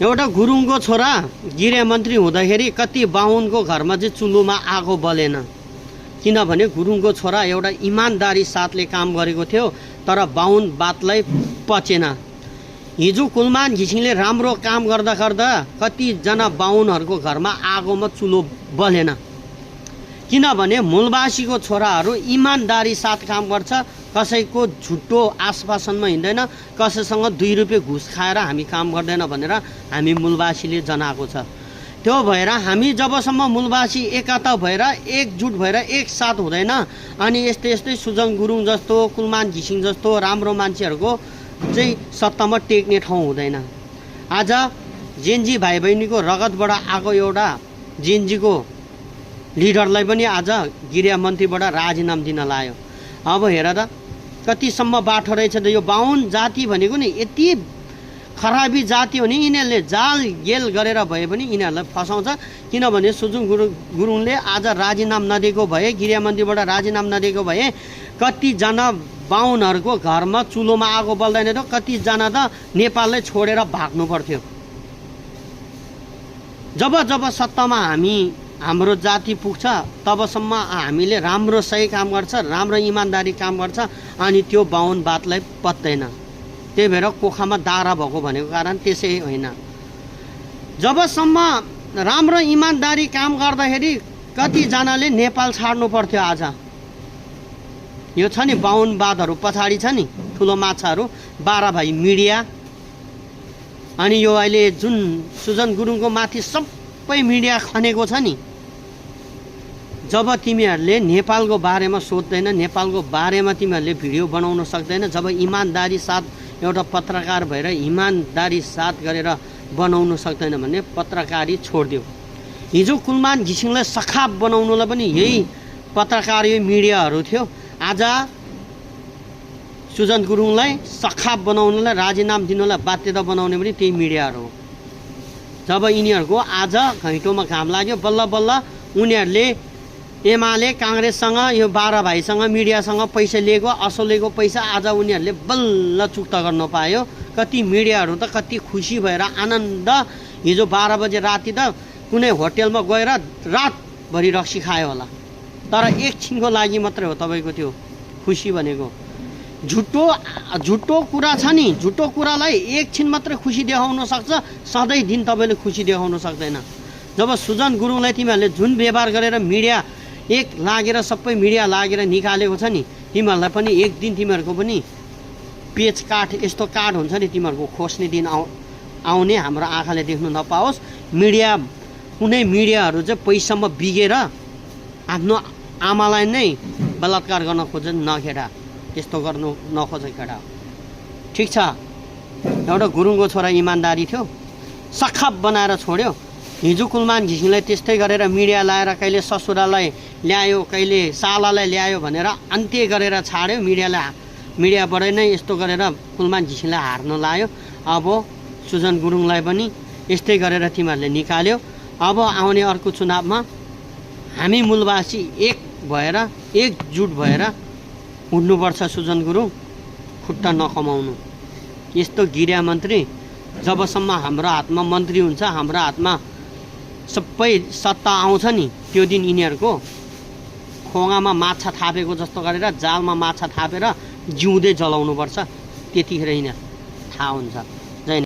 एउटा गुरुङको छोरा गृहमन्त्री हुँदाखेरि कति बाहुनको घरमा चाहिँ चुलोमा आगो बलेन, किनभने गुरुङको छोरा एउटा इमान्दारी साथले काम गरेको थियो, तर बाहुन बातलाई पचेन। हिजो कुलमान घिसिङले राम्रो काम गर्दा गर्दा कतिजना बाहुनहरूको घरमा आगोमा चुलो बलेन, किनभने मूलवासीको छोराहरू इमान्दारी साथ काम गर्छ, कसैको झुटो आश्वासनमा हिँड्दैन, कसैसँग 2 रुपियाँ घुस खाएर हामी काम गर्दैन भनेर हामी मूलवासीले जनाएको छ। त्यो भएर हामी जबसम्म मूलवासी एकता भएर एकजुट भएर एक साथ हुँदैन, अनि यस्तै यस्तै सुजन गुरुङ जस्तो कुलमान घिसिङ जस्तो राम्रो मान्छेहरूको चाहिँ सत्तामा टेक्ने ठाउँ हुँदैन। आज जेनजी भाइ बहिनीको रगतबाट आएको एउटा जेनजीको लिडरलाई पनि आज गृहमन्त्रीबाट राजीनामा दिन लायो। अब हेर त कतिसम्म बाठो रहेछ त। यो बाहुन जाति भनेको नि यति खराबी जाति हो नि, यिनीहरूले जाल गेल गरेर भए पनि यिनीहरूलाई फसाउँछ। किनभने सुजुङ गुरुङले आज राजीनामा नदिएको भए, गृहमन्त्रीबाट राजीनामा नदिएको भए कतिजना बाहुनहरूको घरमा चुलोमा आगो बल्दैन थियो, कतिजना त नेपाललाई छोडेर भाग्नु पर्थ्यो। जब जब सत्तामा हाम्रो जाति पुग्छ तबसम्म हामीले राम्रो सही काम गर्छ, राम्रो इमान्दारी काम गर्छ, अनि त्यो बाहुन बातलाई पत्दैन। त्यही भएर कोखामा दारा भएको भनेको कारण त्यसै होइन। जबसम्म राम्रो इमान्दारी काम गर्दाखेरि कतिजनाले नेपाल छाड्नु पर्थ्यो। आज यो छ नि बाहुनवादहरू पछाडि छ नि ठुलो माछाहरू 12 भाइ मिडिया, अनि यो अहिले जुन सुजन गुरुङको माथि सबै मिडिया खनेको छ नि। जब तिमीहरूले नेपालको बारेमा सोध्दैन, नेपालको बारेमा तिमीहरूले भिडियो बनाउन सक्दैन, जब इमान्दारी साथ एउटा पत्रकार भएर इमान्दारी साथ गरेर बनाउन सक्दैन भने पत्रकारी छोडिदियो। हिजो कुलमान घिसिङलाई सखाप बनाउनुलाई पनि यही पत्रकार यो मिडियाहरू थियो। आज सुजन गुरुङलाई सखाप बनाउनुलाई, राजीनामा दिनुलाई बाध्यता बनाउने पनि त्यही मिडियाहरू हो। जब यिनीहरूको आज घैँटोमा घाम लाग्यो, बल्ल बल्ल उनीहरूले एमाले काङ्ग्रेससँग यो 12 भाइसँग मिडियासँग पैसा लिएको, असलेको पैसा आज उनीहरूले बल्ल चुक्ता गर्न पायो। कति मिडियाहरू त कति खुसी भएर आनन्द, हिजो 12 बजे राति त कुनै होटेलमा गएर रातभरि रक्सी खायो होला, तर एकछिनको लागि मात्रै हो तपाईँको त्यो खुसी भनेको। झुटो कुरा छ नि, झुटो कुरालाई एकछिन मात्रै खुसी देखाउन सक्छ, सधैँ दिन तपाईँले खुसी देखाउन सक्दैन। जब सुजन गुरुङलाई तिमीहरूले जुन व्यवहार गरेर मिडिया एक लागेर सबै मिडिया लागेर निकालेको छ नि, तिमीहरूलाई पनि एक दिन तिमीहरूको पनि पेच काठ यस्तो काठ हुन्छ नि, तिमीहरूको खोस्ने दिन आउने, हाम्रो आँखाले देख्नु नपाओस्। मिडिया कुनै मिडियाहरू चाहिँ पैसामा बिगेर आफ्नो आमालाई नै बलात्कार गर्न खोज्छ नखेडा, त्यस्तो गर्नु नखोज केटा। ठिक छ, एउटा गुरुङको छोरा इमान्दारी थियो, सखाप बनाएर छोड्यो। हिजो कुलमान घिसिङलाई त्यस्तै गरेर मिडिया लाएर कहिले ससुरालाई ल्यायो, कहिले सालालाई ल्यायो भनेर अन्त्य गरेर छाड्यो। मिडियाबाटै नै यस्तो गरेर कुलमान घिसिङलाई हार्न लायो। अब सुजन गुरुङलाई पनि यस्तै गरेर तिमीहरूले निकाल्यो। अब आउने अर्को चुनावमा हामी मूलवासी एक भएर एकजुट भएर उठ्नुपर्छ। सुजन गुरुङ खुट्टा नकमाउनु। यस्तो गृहमन्त्री जबसम्म हाम्रो हातमा मन्त्री हुन्छ, हाम्रो हातमा सबै सत्ता आउँछ नि, त्यो दिन यिनीहरूको खोङामा माछा थापेको जस्तो गरेर जालमा माछा थापेर जिउँदै जलाउनुपर्छ। त्यतिखेर यिनीहरू थाहा हुन्छ।